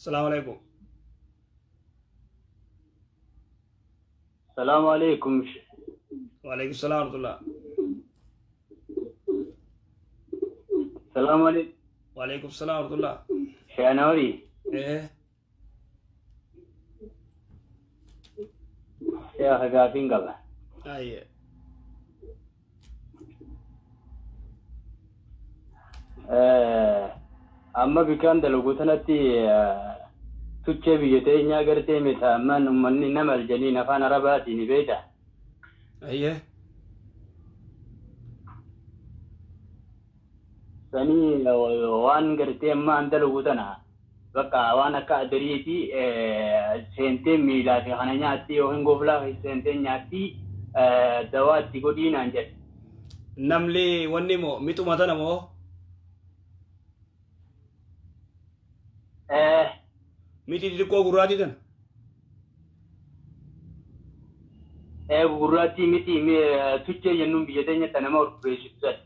Salaamu alaikum. Salaamu alaikum. Waalaikum salaam warahmatullah. Salaamu alaikum. Waalaikum salaam warahmatullah. Shaanawari. Eh, Sheekha gaafiin qaba. Ayyee. Amma bikkaan dalagu tanatti tuchee biyya teenyaa gartee miti ammaan ummanni nama aljaniin afaan arabaatiin beekta. Ayyee. Sanii waan gartee amma an dalagu tana bakka waan akka adariiti seentee miilaa fi kana nyaatti yookiin goflaa keessa seentee nyaatti dawaa itti godhii naan jedhe. Namni wanni moo mixuma tana moo? Mixii xixiqqoo gurraatii tana? Gurraattii miti tuchee jennuun biyya teenyatti nama orbeessitu sana.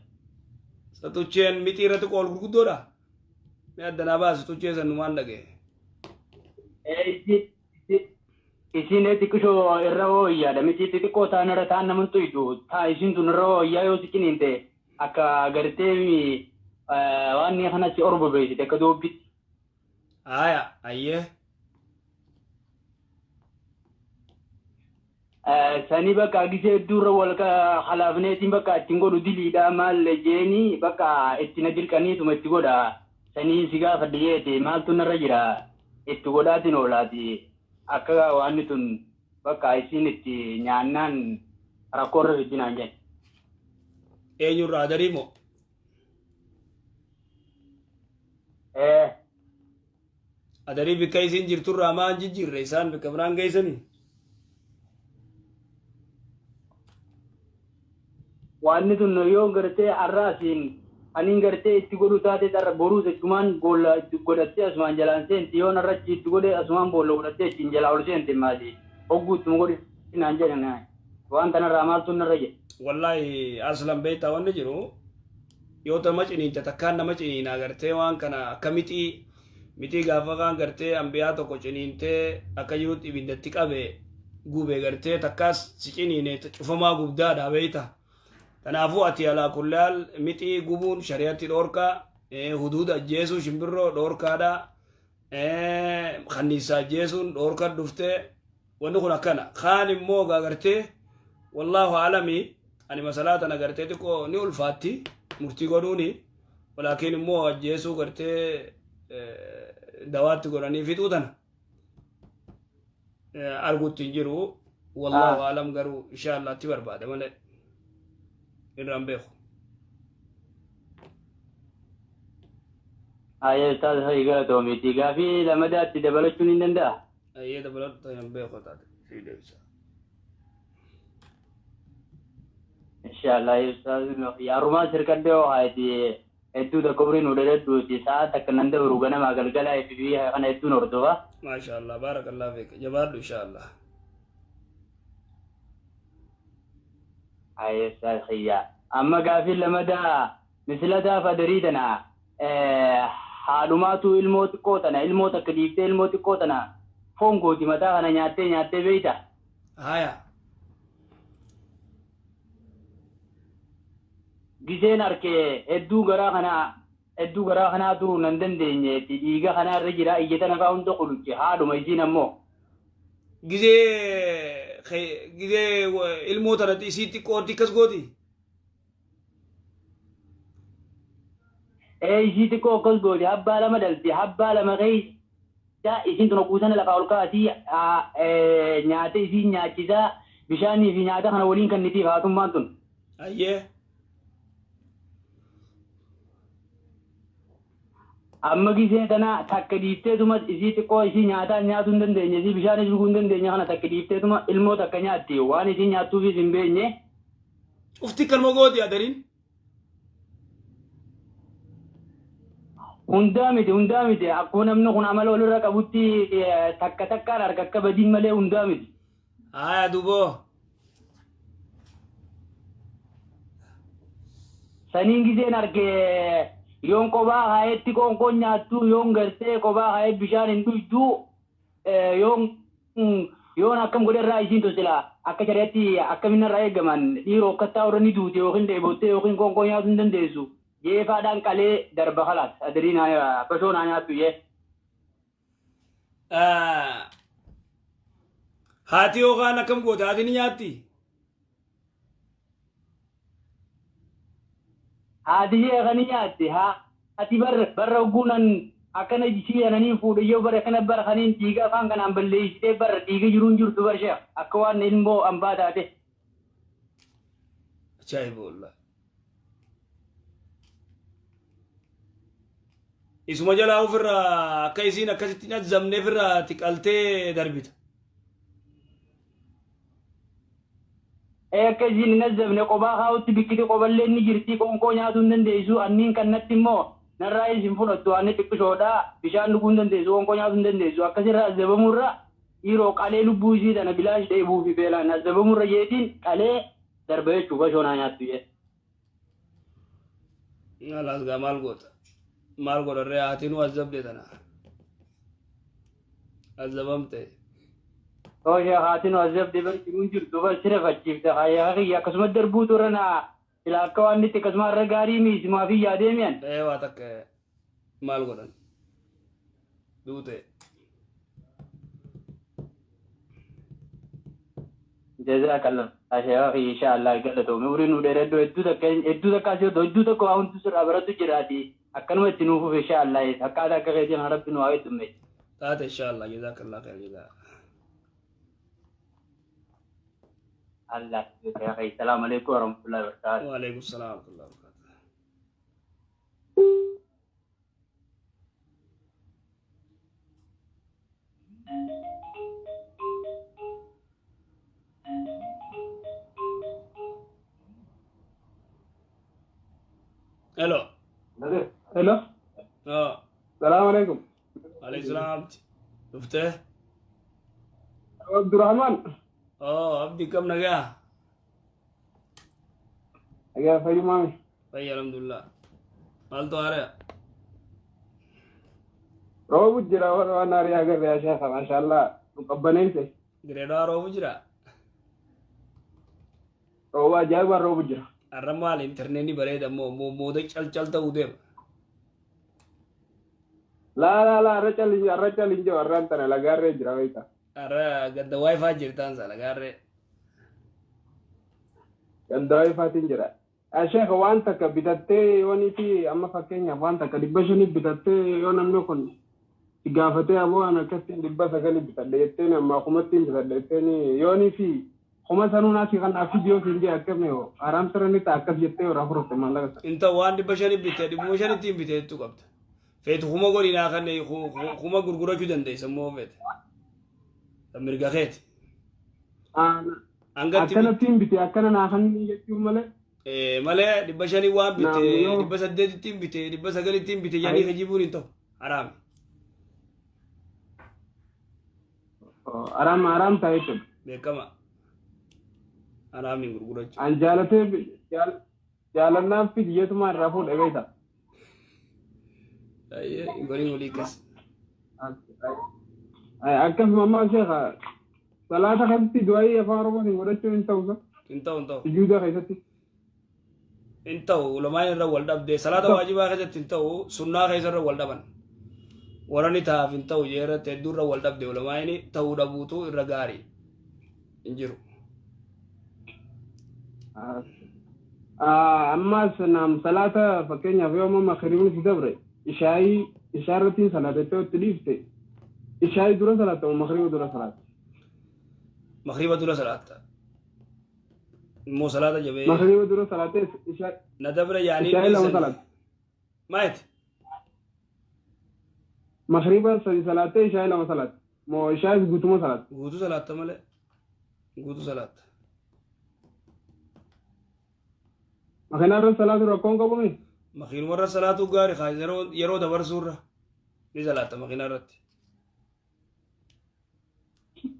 Sa tucheen mixii irratti qool gurguddoodha? Mee adda naa baasi tuchee san numaan dhagaye. Isiin xiqqishoo irra wayyaadha miti xixiqqoo ta'an irra ta'an nama tuydu taa isiin tun irra wayyaa yoo si ciniinte akka gartee waan ni kana si orba beeksite akka doobbitti. Aya ayyee. Sanii bakka gisee hedduu irra wal halaafneetiin bakka ittiin godhu diliidha maal jeeni bakka itti na dirqaniituma itti godha. Sanii si gaafadhe jeete maaltu narra jira itti godhaatiin oolaati akka waanni tun bakka isiin itti nyaannaan rakkoo irra fiddi naan jedhe. Eenyurraa adarii moo? Eh, Adarii bikka isiin jirturraa maan jijjiirre isaan bikka biraan geessanii? Waanni tun yoo gartee har'a asiin aniin gartee itti godhu taate har'a boruus achumaan boolla itti godhattee asumaan jalaan seenti yoon har'a achi itti godhe asumaan boolla godhattee ittiin jalaa ol seenti maali hogguu ittuma godhi naan jedhan waan tanarraa maaltu narra jedhe. Wallaahi aslan beektaa wanni jiru yoo nama ciniinte takkaan nama ciniinaa gartee waan kana akka mixii mixii gaafa kaan gartee ambiyaa tokko ciniintee akka jirutti ibiddatti qabe gube gartee takkaas si ciniine cufamaa gubdaadha beekta. Kanaafuu ati alaa kulli haal mixii gubuun shari'atti dhoorkaa huduuda ajjeesuu shimbirroo dhoorkaadha kanniisaa ajjeesuun dhoorka dhuftee wanni kun akkana kaan immoo gaa gartee wallaahu alami ani masalaa tana gartee xiqqoo ni ulfaatti murtii godhuuni walaakiin immoo ajjeesuu gartee dawaatti godhanii fixuu tana arguutti hin jiru wallaahu alam garuu insha Allah itti barbaada malee irraan beeku. Ayyee ustaaz fa'i galatoomiiti gaafii lamadaatti dabalachuun hin danda'a. Ayyee dabaladhu hin beeku taate sii deebisa. Inshallah ustaaz yaarumaa sirkadde oo haati hedduu takka umrii nu dheeradhuuti sa'a takka nan dabru ganamaa galgala FB kana hedduun hordofa. Maasha Allah baarakallah fiik jabaadhu insha Allah. Ayyee ustaaz kiyya. Amma gaafii lamadaa mislataa fadarii tana haadhumaatu ilmoo xiqqoo tana ilmoo takka dhiiftee ilmoo xiqqoo tana foon gooti mataa kana nyaattee nyaattee beeyta. Haya. Giseen harkee hedduu garaa kana hedduu garaa kanaa turuu nan dandeenye dhiiga kanaa irra jira ija tana fa'aa hunda quluche haadhuma isiin ammoo. Gizee gizee ilmoo tana isii xiqqootti akkas gooti. Ee isii xiqqoo akkas gooti habbaa lama dhalti habbaa lama keessa isiin tun kuusana lafaa ol kaasii nyaata isiin nyaachisaa bishaanii fi nyaata kana waliin kennitiif haatummaan tun. Ayyee. Amma gisee tana takka dhiifteetuma isii xiqqoo isii nyaataan nyaatuu hin dandeenye isii bishaanis dhuguu hin dandeenye kana takka dhiifteetuma ilmoo takka nyaatti waan isiin nyaattuufis hin beenye. Ufti kanuma gooti adariin. Hundaa miti hundaa miti akkuma namni kun amala walirra qabutti takka takkaan harka akka badiin malee hundaa miti. Haya duboo. Saniin giseen arge yoon kophaa kaayetti qoonqoon nyaattu, yoon gartee kophaa kaayee bishaan hin dhuydu, yoon akkam godhe irraa isiin tosila akka shari'atti akkamin irraa eegaman dhiiroo akkattaa warra ni duute yookiin dheebottee yookiin qoonqoo nyaatu hin dandeessu. Jeefaadhaan qalee darba kalaas adirii naa bashoo naa nyaattu jee. Haati yookaan akkam goota, haati ni nyaatti? Haati ishee kan ni nyaatti. Haati barra hogguunan akkana isii ananiin fuudhe yoo bara kana bara kaniin dhiiga afaan kanaan balleessitee bara dhiiga jiruun jirtu bar sheekh akka waan ilmoo ambaa taate. Ajaa'iba wallahi. Isuma jalaa ofirraa akka isiin akkasitti hin azzamne ofirraa tiqaltee darbita. Ee, akka isiin hin azzabne qophaa kaa'utti bikkiti qoballee ni jirti, qoonqoo nyaatuu hin dandeessu. Anniin kannatti immoo narraa isin fudhattu, anni xiqqishoodha, bishaan dhuguu hin dandeessu, qoonqoo nyaatuu hin dandeessu. Akkasirra azzabamurra dhiiroo qalee lubbuu isii tana bilaash dheebuu fi beelaan azzabamurra jeetiin qalee darba jechuu bashoo naa nyaattu jee. Alaas gaa maal goota? Maal godharree, haati nu azzabde tana. Azzabamte. Ooshee, haati nu azzabde bar jiruun jirtu bar sira fachiifte hayyaa kiyya akkasuma darbuutu irra naa sila akka waan itti akkasuma irra gaarii miisimaa fi yaadee mi'an. Ee, waa takka maal godhan? Duute. Jazakallah sheekha kiyya, insha Allah galatoome, umrii nu dheeradhu. Hedduu takka, hedduu takka asii hedduu tokko waa hundi sirraa baratu jiraati, akkanuma itti nuufuuf insha Allah akkaataa akka keetiin rabbi nu haa heddummeessu. Taate, insha Allah. Jazakallah khair jazaa. Allah sheekha kiyya, salaamu alaikum warahmatullahi wabarakatuh. Wa alaikum salaam wa rahmatullahi wa barakatuh. Hello. Hello. Oh, Salaam alaikum. Alaikum salaam, Abdi. Dhuftee? Abdurrahman. Oh, Abdi, kam nagaa? Egaa fayyumaami. Fayya, alhamdulillah. Maaltu haaraa? Roobu jira, warra waan haarii agarre yaa sheekha, maashaallah, nu qabbaneesse. Direedhaa roobu jira? Rooba ajaa'ibaan roobu jira. Har'a maal intarneetni bareeda moo mooda cal cal ta'uu deema? Laa laa laa, har'a calli, har'a calli hin jiru, har'aan tana lagaarree jira beekta. Har'a gadda WiFi jirtaan sana lagaarree. Gadda WiFitiin jira. Yaa sheekha, waan takka bitattee yoonii fi amma fakkeenyaaf waan takka 500 bitattee, yoo namni kun si gaafatee, aboo an akkasiin 900 bitadhe jetteen, amma kumattiin bitadhe jetteen, yoonii fi kuma sanuu naasii kan naaf fidi yoo siin jee, akkami yoo haaraam sirra ni ta'a akkas jettee yoo irraa fudhatte maallaqa sana? Inta waan 500 bitte 500tti bitee jechuu qabda. Feetu kuma godhinaa kan kuma gurgurachuu dandeessa immoo feete. Mirga keeti. Hangatti Akkanattiin bite, akkana naa kan jechuun malee. Malee 500 waan bitte Naam, yoo- 800tti bite, 900tti bite jedhanii kijibuun hin ta'u. Haraami. Haraam, haraam ta'a jechuudha. Beekama. Haraamiin gurgurachuu. An jaalatee jaalannaan fidi jeetuma irraa fuudhe beekta. Ayyee, godhin walii kas. Akkasuma ammaa sheekha, salaata keessatti du'aayii afaan Oromootiin godhachuun hin ta'u sa? Hin ta'u, hin ta'u. Sujuuda keessatti. Hin ta'u, ulamaan irra wal dhabde. Salaata waajibaa keessatti hin ta'u, sunnaa keessa irra wal dhaban. Warra taa'aaf hin ta'u jee irratti hedduu irra wal dhabde ulamaan, ta'uu dhabuutu irra gaarii. Hin jiru. Ammaas naam, salaata fakkeenyaaf yoo amma makriibni si dabre, ishaayii ishaa irratti salaata itti itti dhiifte, ishaayii dura salaata moo makriiba dura salaata? Makriiba dura salaatta. Immoo salaata jabee Makriiba dura salaatee na dabre yaanii ishaayii lama dhiisanii. salaata. Maayiti? Makriiba sadi salaatee ishaayii lama salaata. Moo ishaayii guutuma salaata? Guutuu salaatta malee. Guutuu salaatta. Makiinaa irra salaatu rakkoon qabumi? Makiinuma irra salaatuu gaarii kaa, yeroo dabarsuurra ni salaatta makiinaa irratti.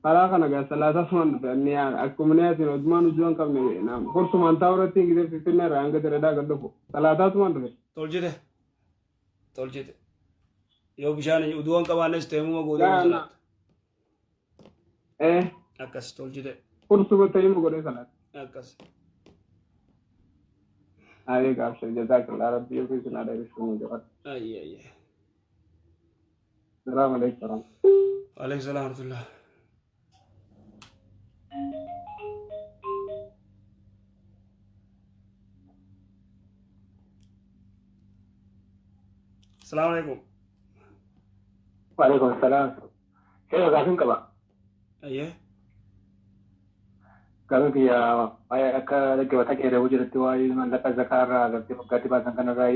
Karaa kana gaa salaataa sumaan dhufe anni akkuma niyaatiin odumaan hojii hin qabne kursumaan taa'u irratti gisee Finfinnee irraa hanga Diredaa gad dhufu salaataa sumaan dhufe. Tolchite. Tolchite. Yoo bishaan uduu hin qabaannes teemuma gootee Gaa na salaatta. eh Akkas tolchite. kursuma teemuma godhee salaata. Akkas. Ayee gaafsha jazakallah rabbi yookiin isin haa dheeressu nu jabaadha. Ayyee ayyee. Salaamu alaikum. Waalaikum salaam warahmatullah. Salaamu alaikum. Waalaikum salaam. Sheekh gaafiin qaba. Ayyee. Gaafiin kiyya waa'ee akka dhaggeeffataa keenya reebuu jirutti waa'ee maallaqa zakaa irraa gartee waggaatti baasan kanarraa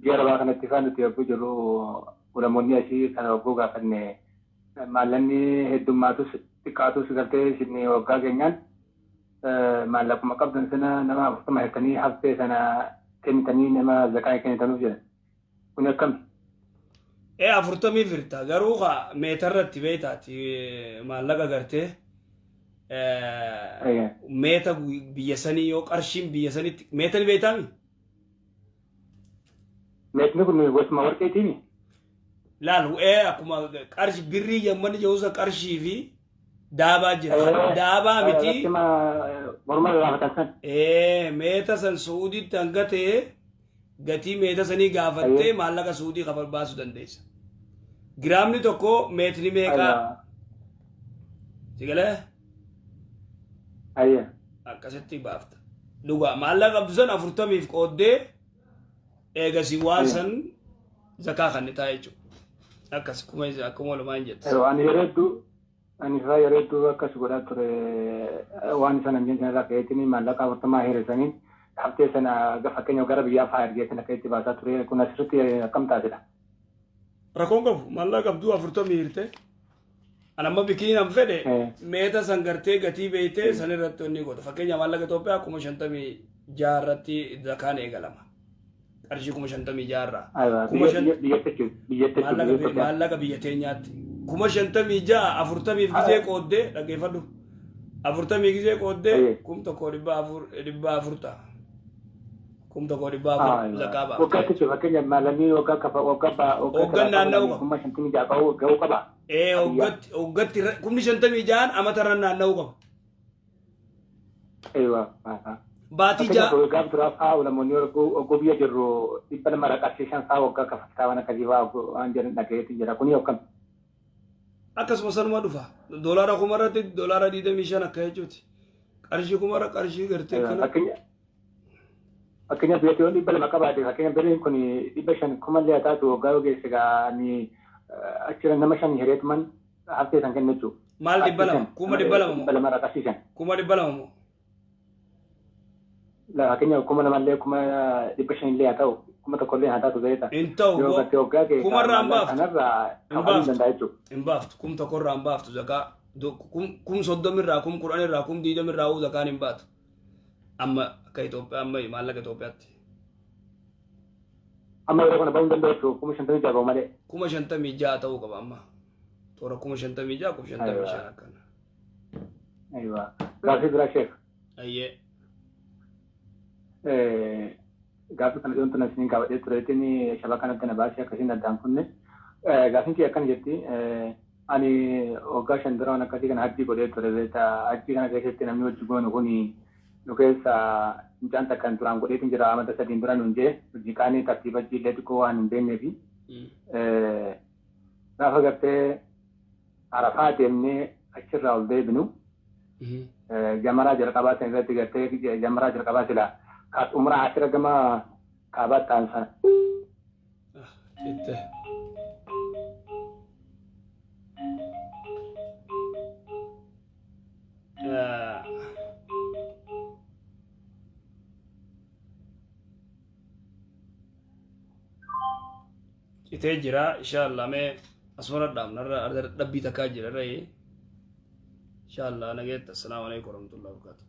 biyya arabaa kanatti faan nuti yogguu jirru ulamoonni asii kana yogguu gaafanne maallaqni heddummaatus xiqqaatus gartee isin waggaa keenyaan maallaquma qabdan sana nama 40 hirtanii haftee sana kennitanii nama zakaa kennitanuuf jedhan. Kun akkami? Ee 40 firta garuu ka meetarratti beektaati maallaqa gartee meeta biyya sanii yoo qarshiin biyya sanitti meeta ni beektaami? Meetni kun gosuma warqeetiimi? Laal ee akkuma qarshi birrii yammanni jedhusa qarshii fi daabaa jira. Daabaa miti. Morma gaafatan san. Ee meeta san Suudiitti hanga ta'e gatii meeta sanii gaafattee maallaqa Suudii kafal baasuu dandeessa. Giraamni tokko meetni meeqaa? Si galee? Ayya. Akkasitti baafta. Dhugaa maallaqa qabdu san 40f qooddee eegasii waan san zakaa kan ta'a jechuudha. Akkas kuma akkuma walumaan jette. Ani yeroo hedduu ani faa yeroo hedduu akkas godhaa ture waan sana hin jenne irraa ka'eetiin maallaqa 40 hirisanii haftee sana fakkeenyaaf gara biyyaa faa ergeetiin akka itti baasaa ture kun asirratti akkam taatedha. Rakkoon qabu maallaqa qabduu 40 hirte. Ani amma bikiin an fedhe meeta san gartee gatii beeytee san irratti onni godha. Fakkeenya maallaqa Itoophiyaa 56,000 irratti zakaan eegalama. Qarshii 56,000 irraa. Maallaqa biyya teenyaatti. 56,000 40f gisee qooddee dhaggeeffadhu. 40 gisee qooddee 1,400 ta'a. 1,400 zakaa ba'a. Waggaatti jechuudha fakkeenyaaf maallaqni waggaa kafa waggaa ba'a Hoggan naanna'uu qaba. 56,000 gahuu qaba. Ee hoggatti hoggatti 56,000 amata irra naanna'uu qaba. Eewa. Baatii ja'a. Fakkeenyaaf gaafa duraa fa'aa namoonni hogguu biyya jirru 200 qarshii 5 fa'aa waggaa kafaltaa waan akkasii fa'aa waan jedhan dhagayeetu jira. Kuni hokkam? Akkasuma sanuma dhufa. Doolaara kuma irratti doolaara 25 akka jechuuti. Qarshii kuma irra qarshii gartee kana. Fakkeenyaaf biyyatti yoo 200 qabaate fakkeenyaaf birriin kun 500 kumallee haa taatu waggaa yoo geesse gaa ani achirra nama 5 hireetuman haftee san kenna jechuudha. Maal 200? 200,000 moo? 200 qarshii 5. 200,000 moo? Fakkeenyaaf 2,000 illee 500,000 illee haa ta'u 1,000 illee haa taatu beekta. Hin ta'u. Yoo gartee waggaa kee Kumarraa hin baaftu. kanarraa Hin kafaluu baaftu. danda'a jechuudha. Hin baaftu. 1,000 irraa hin baaftu zakaa. 30,000 irraa 10,000 irraa 20,000 irraa uu zakaan hin baatu. Amma akka Itoophiyaa amma maallaqa Itoophiyaatti. Amma yeroo kana bahuu hin danda'u jechuudha 56,000 bahu malee. 56,000 ta'uu qaba amma. Toora 56,000 55,000 akkana. Aywa. Gaaffii biraa sheek. Ayyee. Gaaffii kana dhiyoon tana isiniin gaafadhee tureetiin shabaa kanatti na baasee akkasiin addaan kunne. Gaaffiin kiyya akkana jetti. Ani waggaa 5 dura waan akkasii kana hajjii godhee ture beektaa. Hajjii kana keessatti namni hojii goonu kuni nu keessa mucaan takka duraan godheetiin jira amata 3n dura nuun jee hojii kaanii tartiiba hajjii illee xiqqoo waan hin beekneefi. Gaafa gartee Arafaa deemnee achirraa ol deebinu jamaraa jalqabaa san irratti gartee jamaraa jalqabaa sila kaas umraa asirra gama kaabaatti ta'an sana. Itti. Citee jira inshallah mee asuma dhaabna irra dhabbii takkaa jira irra inshallah nageetta. Assalaamu alaikum warahmatullahi wabarakatuh.